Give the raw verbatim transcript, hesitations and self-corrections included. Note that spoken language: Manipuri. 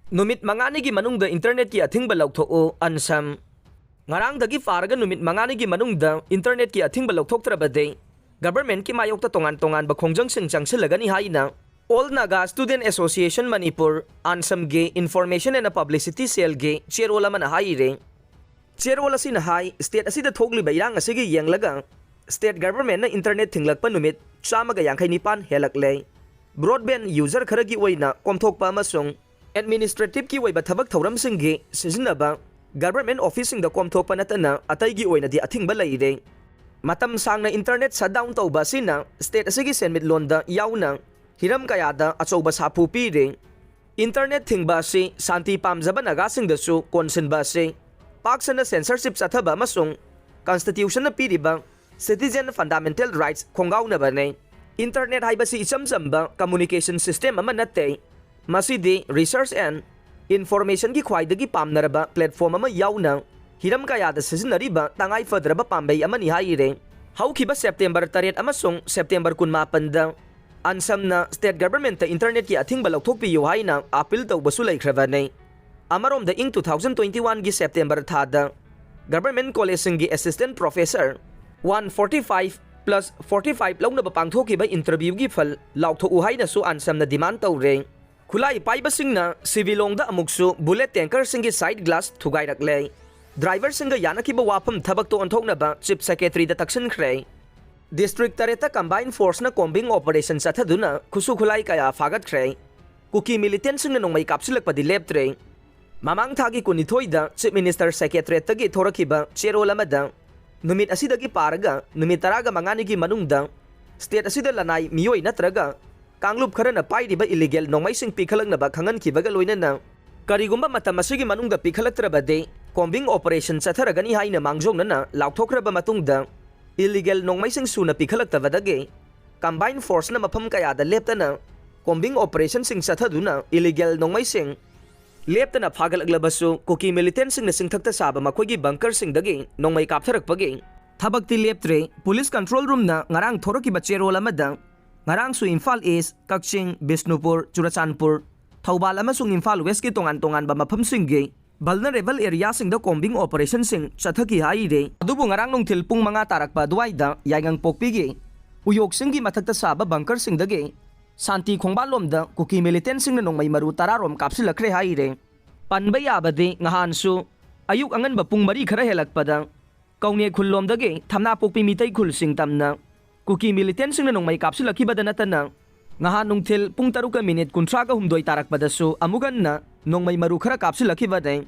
ꯅꯨꯃꯤꯠ ꯃꯉꯥꯅꯤꯒꯤ ꯃꯅꯨꯡꯗ ꯏꯟꯇꯔꯅꯦꯠꯀꯤ ꯑꯊꯤꯡꯕ ꯂꯧꯊꯣꯛꯎ, ꯑꯟꯁꯝ꯫ ꯉꯔꯥꯡꯗꯒꯤ ꯄꯥꯔꯒ ꯅꯨꯃꯤꯠ ꯃꯉꯥꯅꯤꯒꯤ ꯃꯅꯨꯡꯗ ꯏꯟꯇꯔꯅꯦꯠꯀꯤ ꯑꯊꯤꯡꯕ ꯂꯧꯊꯣꯛꯇ꯭ꯔꯕꯗꯤ ꯒꯚꯔꯟꯃꯦꯟꯠꯀꯤ ꯃꯥꯌꯣꯛꯇ ꯇꯣꯉꯥꯟ ꯇꯣꯉꯥꯟꯕ ꯈꯣꯡꯖꯪꯁꯤꯡ ꯆꯪꯁꯤꯜꯂꯒꯅꯤ ꯍꯥꯏꯅ All Naga Student Association Manipur, ꯑꯟꯁꯝꯒꯤ Information and Publicity Cellꯒꯤ ꯆꯦꯔꯣꯜ ꯑꯃꯅ ꯍꯥꯏꯔꯤ꯫ ꯆꯦꯔꯣꯜ ꯑꯁꯤꯅ ꯍꯥꯏ, ꯁ꯭ꯇꯦꯠ ꯑꯁꯤꯗ ꯊꯣꯛꯂꯤꯕ ꯏꯔꯥꯡ ꯑꯁꯤꯒꯤ ꯌꯦꯡꯂꯒ ꯁ꯭ꯇꯦꯠ ꯒꯚꯔꯟꯃꯦꯟꯠꯅ ꯏꯟꯇꯔꯅꯦꯠ ꯊꯤꯡꯂꯛꯄ ꯅꯨꯃꯤꯠ ꯆꯥꯝꯃꯒ ꯌꯥꯡꯈꯩ ꯅꯤꯄꯥꯟ ꯍꯦꯜꯂꯛꯂꯦ꯫ ꯕ꯭ꯔꯣꯗꯕꯦꯟꯗ ꯌꯨꯖꯔ ꯈꯔꯒꯤ ꯑꯣꯏꯅ ꯀꯣꯝꯊꯣꯛꯄ ꯑꯃꯁꯨꯡ ꯑꯦꯗꯃꯤꯅꯤꯁꯇ꯭ꯔꯦꯇꯤꯚꯀꯤ ꯑꯣꯏꯕ ꯊꯕꯛ ꯊꯧꯔꯝꯁꯤꯡꯒꯤ ꯁꯤꯖꯤꯟꯅꯕ ꯒꯚꯔꯟꯃꯦꯟꯠ ꯑꯣꯐꯤꯁꯁꯤꯡꯗ ꯀꯣꯝꯊꯣꯛꯄ ꯅꯠꯇꯅ ꯑꯇꯩꯒꯤ ꯑꯣꯏꯅꯗꯤ ꯑꯊꯤꯡꯕ ꯂꯩꯔꯦ꯫ ꯃꯇꯝ ꯁꯥꯡꯅ ꯏꯟꯇꯔꯅꯦꯠ ꯁꯠꯗꯥꯎꯟ ꯇꯧꯕ ꯑꯁꯤꯅ ꯁ꯭ꯇꯦꯠ ꯑꯁꯤꯒꯤ ꯁꯦꯟꯃꯤꯠꯂꯣꯟꯗ ꯌꯥꯎꯅ ꯍꯤꯔꯝ ꯀꯌꯥꯗ ꯑꯆꯧꯕ ꯁꯥꯐꯨ ꯄꯤꯔꯦ꯫ ꯏꯟꯇꯔꯅꯦꯠ ꯊꯤꯡꯕ ꯑꯁꯤ ꯁꯥꯟꯇꯤ ꯄꯥꯝꯖꯕ ꯅꯥꯒꯥꯁꯤꯡꯗꯁꯨ ꯀꯣꯟꯁꯤꯟꯕ ꯑꯁꯤ ꯄꯥꯛ ꯁꯟꯅ ꯁꯦꯟꯁꯔꯁꯤꯞ ꯆꯠꯊꯕ ꯑꯃꯁꯨꯡ ꯀꯟꯁꯇꯤꯇ꯭ꯌꯨꯁꯟꯅ ꯄꯤꯔꯤꯕ ꯁꯤꯇꯤꯖꯦꯟ ꯐꯟꯗꯥꯃꯦꯟꯇꯦꯜ ꯔꯥꯏꯠꯁ ꯈꯣꯡꯒꯥꯎꯅꯕꯅꯤ꯫ ꯏꯟꯇꯔꯅꯦꯠ ꯍꯥꯏꯕꯁꯤ ꯏꯆꯝ ꯆꯝꯕ ꯀꯝꯃ꯭ꯌꯨꯅꯤꯀꯦꯁꯟ ꯁꯤꯁꯇꯦꯝ ꯑꯃ ꯅꯠꯇꯦ꯫ ꯃꯁꯤꯗꯤ ꯔꯤꯁꯔꯆ ꯑꯦꯟ ꯏꯟꯐꯣꯔꯃꯦꯁꯟꯒꯤ ꯈ꯭ꯋꯥꯏꯗꯒꯤ ꯄꯥꯝꯅꯔꯕ ꯄ꯭ꯂꯦꯠꯐꯣꯔꯝ ꯑꯃ ꯌꯥꯎꯅ ꯍꯤꯔꯝ ꯀꯌꯥꯗ ꯁꯤꯖꯤꯟꯅꯔꯤꯕ ꯇꯉꯥꯏ ꯐꯗ꯭ꯔꯕ ꯄꯥꯝꯕꯩ ꯑꯃꯅꯤ ꯍꯥꯏꯔꯦ꯫ ꯍꯧꯈꯤꯕ ꯁꯦꯞꯇꯦꯝꯕꯔ ꯇꯔꯦꯠ ꯑꯃꯁꯨꯡ ꯁꯦꯞꯇꯦꯝꯕꯔ ꯀꯨꯟꯃꯥꯄꯟꯗ ꯑꯟꯁꯝꯅ ꯁ꯭ꯇꯦꯠ ꯒꯚꯔꯟꯃꯦꯟꯠꯇ ꯏꯟꯇꯔꯅꯦꯠꯀꯤ ꯑꯊꯤꯡꯕ ꯂꯧꯊꯣꯛꯄꯤꯌꯨ ꯍꯥꯏꯅ ꯑꯄꯤꯜ ꯇꯧꯕꯁꯨ ꯂꯩꯈ꯭ꯔꯕꯅꯤ꯫ ꯑꯃꯔꯣꯝꯗ, ꯏꯪ two thousand twenty oneꯒꯤ ꯁꯦꯞꯇꯦꯝꯕꯔ ꯊꯥꯗ ꯒꯚꯔꯟꯃꯦꯟꯠ ꯀꯣꯂꯦꯖꯁꯤꯡꯒꯤ assistant professor one forty five plus forty five ꯂꯧꯅꯕ ꯄꯥꯡꯊꯣꯛꯈꯤꯕ ꯏꯟꯇꯔꯚ꯭ꯌꯨꯒꯤ ꯐꯜ ꯂꯥꯎꯊꯣꯛꯎ ꯍꯥꯏꯅꯁꯨ ꯑꯟꯁꯝꯅ ꯗꯤꯃꯥꯟꯗ ꯇꯧꯔꯦ꯫ ꯈꯨꯠꯂꯥꯏ ꯄꯥꯏꯕꯁꯤꯡꯅ ꯁꯤꯕꯤꯂꯣꯡꯗ ꯑꯃꯨꯛꯁꯨ ꯕꯨꯂꯦꯠ ꯇꯦꯡꯀꯔꯁꯤꯡꯒꯤ ꯁꯥꯏꯗ ꯒ꯭ꯂꯥꯁ ꯊꯨꯒꯥꯏꯔꯛꯂꯦ꯫ ꯗ꯭ꯔꯥꯏꯚꯔꯁꯤꯡꯒ ꯌꯥꯅꯈꯤꯕ ꯋꯥꯐꯝ ꯊꯕꯛꯇ ꯑꯣꯟꯊꯣꯛꯅꯕ ꯆꯤꯐ ꯁꯦꯀ꯭ꯔꯦꯇꯔꯤꯗ ꯇꯛꯁꯤꯟꯈ꯭ꯔꯦ꯫ ꯗꯤꯁꯇ꯭ꯔꯤꯛ ꯇꯔꯦꯠꯇ ꯀꯝꯕꯥꯏꯟ ꯐꯣꯔꯁꯅ ꯀꯣꯝꯕꯤꯡ ꯑꯣꯄꯔꯦꯁꯟ ꯆꯠꯊꯗꯨꯅ ꯈꯨꯠꯁꯨ ꯈꯨꯠꯂꯥꯏ ꯀꯌꯥ ꯐꯥꯒꯠꯈ꯭ꯔꯦ꯫ ꯀꯨꯀꯤ ꯃꯤꯂꯤꯇꯦꯟꯠꯁꯤꯡꯅ ꯅꯣꯡꯃꯩ ꯀꯥꯞꯁꯤꯜꯂꯛꯄꯗꯤ ꯂꯦꯞꯇ꯭ꯔꯦ꯫ ꯃꯃꯥꯡ ꯊꯥꯒꯤ ꯀꯨꯟꯅꯤꯊꯣꯏꯗ ꯆꯤꯐ ꯃꯤꯅꯤꯁꯇꯔ ꯁꯦꯀ꯭ꯔꯦꯇꯔꯤꯌꯦꯠꯇꯒꯤ ꯊꯣꯔꯛꯈꯤꯕ ꯆꯦꯔꯣꯜ ꯑꯃꯗ ꯅꯨꯃꯤꯠ ꯑꯁꯤꯗꯒꯤ ꯄꯥꯔꯒ ꯅꯨꯃꯤꯠ ꯇꯔꯥꯒ ꯃꯉꯥꯅꯤꯒꯤ ꯃꯅꯨꯡꯗ ꯁ꯭ꯇꯦꯠ ꯑꯁꯤꯗ ꯂꯅꯥꯏ ꯃꯤꯑꯣꯏ ꯅꯠꯇ꯭ꯔꯒ ꯀꯥꯡꯂꯨꯞ ꯈꯔꯅ ꯄꯥꯏꯔꯤꯕ ꯏꯂꯤꯒꯦꯜ ꯅꯣꯡꯃꯩꯁꯤꯡ ꯄꯤꯈꯠꯂꯛꯅꯕ ꯈꯪꯍꯟꯈꯤꯕꯒ ꯂꯣꯏꯅꯅ ꯀꯔꯤꯒꯨꯝꯕ ꯃꯇꯝ ꯑꯁꯤꯒꯤ ꯃꯅꯨꯡꯗ ꯄꯤꯈꯠꯂꯛꯇ꯭ꯔꯕꯗꯤ ꯀꯣꯝꯕꯤꯡ ꯑꯣꯄꯔꯦꯁꯟ ꯆꯠꯊꯔꯒꯅꯤ ꯍꯥꯏꯅ ꯃꯥꯡꯖꯧꯅꯅ ꯂꯥꯎꯊꯣꯛꯈ꯭ꯔꯕ ꯃꯇꯨꯡꯗ ꯏꯂꯤꯒꯦꯜ ꯅꯣꯡꯃꯩꯁꯤꯡ ꯁꯨꯅ ꯄꯤꯈꯠꯂꯛꯇꯕꯗꯒꯤ ꯀꯝꯕꯥꯏꯟ ꯐꯣꯔꯁꯅ ꯃꯐꯝ ꯀꯌꯥꯗ ꯂꯦꯞꯇꯅ ꯀꯣꯝꯕꯤꯡ ꯑꯣꯄꯔꯦꯁꯟꯁꯤꯡ ꯆꯠꯊꯗꯨꯅ ꯏꯂꯤꯒꯦꯜ ꯅꯣꯡꯃꯩꯁꯤꯡ ꯂꯦꯞꯇꯅ ꯐꯥꯒꯠꯂꯛꯂꯕꯁꯨ ꯀꯨꯀꯤ ꯃꯤꯂꯤꯇꯦꯟꯠꯁꯤꯡꯅ ꯆꯤꯡꯊꯛꯇ ꯁꯥꯕ ꯃꯈꯣꯏꯒꯤ ꯕꯪꯀꯔꯁꯤꯡꯗꯒꯤ ꯅꯣꯡꯃꯩ ꯀꯥꯞꯊꯔꯛꯄꯒꯤ ꯊꯕꯛꯇꯤ ꯂꯦꯞꯇ꯭ꯔꯦ꯫ ꯄꯨꯂꯤꯁ ꯀꯟꯇ꯭ꯔꯣꯜ ꯔꯨꯝꯅ ꯉꯔꯥꯡ ꯊꯣꯔꯛꯈꯤꯕ ꯆꯦꯔꯣꯜ ꯑꯃꯗ ꯉꯔꯥꯡꯁꯨ ꯏꯝꯐꯥꯜ ꯏꯁ, ꯀꯛꯆꯤꯡ, ꯕꯤꯁꯅꯨꯄꯨꯔ, ꯆꯨꯔꯆꯥꯟꯄꯨꯔ, ꯊꯧꯕꯥꯜ ꯑꯃꯁꯨꯡ ꯏꯝꯐꯥꯜ ꯋꯦꯁꯀꯤ ꯇꯣꯉꯥꯟ ꯇꯣꯉꯥꯟꯕ ꯃꯐꯝꯁꯤꯡꯒꯤ vulnerable areaꯁꯤꯡꯗ combing operationꯁꯤꯡ ꯆꯠꯊꯈꯤ ꯍꯥꯏꯔꯤ꯫ ꯑꯗꯨꯕꯨ ꯉꯔꯥꯡ ꯅꯨꯡꯊꯤꯜ ꯄꯨꯡ ꯃꯉꯥ ꯇꯥꯔꯛꯄ ꯑꯗꯨꯋꯥꯏꯗ ꯌꯥꯏꯉꯪꯄꯣꯛꯄꯤꯒꯤ ꯎꯌꯣꯛꯁꯤꯡꯒꯤ ꯃꯊꯛꯇ ꯁꯥꯕ bunkerꯁꯤꯡꯗꯒꯤ ꯁꯥꯟꯇꯤ ꯈꯣꯡꯕꯥꯜꯂꯣꯝꯗ ꯀꯨꯀꯤ militantꯁꯤꯡꯅ ꯅꯣꯡꯃꯩ ꯃꯔꯨ ꯇꯔꯥ ꯔꯣꯝ ꯀꯥꯞꯁꯤꯜꯂꯛꯈ꯭ꯔꯦ ꯍꯥꯏꯔꯦ꯫ ꯄꯟꯕ ꯌꯥꯕꯗꯤ ꯉꯍꯥꯟꯁꯨ ꯑꯌꯨꯛ ꯑꯉꯟꯕ ꯄꯨꯡ ꯃꯔꯤ ꯈꯔ ꯍꯦꯜꯂꯛꯄꯗ ꯀꯧꯅꯦ ꯈꯨꯜꯂꯣꯝꯗꯒꯤ ꯊꯝꯅꯥꯄꯣꯛꯄꯤ ꯃꯤꯇꯩ ꯈꯨꯜꯁꯤꯡ ꯇꯝꯅ ꯀꯨꯀꯤ militantꯁꯤꯡꯅ ꯅꯣꯡꯃꯩ ꯀꯥꯞꯁꯤꯜꯂꯛꯈꯤꯕꯗ ꯅꯠꯇꯅ ꯉꯍꯥꯟ ꯅꯨꯡꯊꯤꯜ ꯄꯨꯡ ꯇꯔꯨꯛꯀ ꯃꯤꯅꯤꯠ ꯀꯨꯟꯊ꯭ꯔꯥꯒ ꯍꯨꯝꯗꯣꯏ ꯇꯥꯔꯛꯄꯗꯁꯨ ꯑꯃꯨꯛ ꯍꯟꯅ ꯅꯣꯡꯃꯩ ꯃꯔꯨ ꯈꯔ ꯀꯥꯞꯁꯤꯜꯂꯛꯈꯤꯕꯗꯩ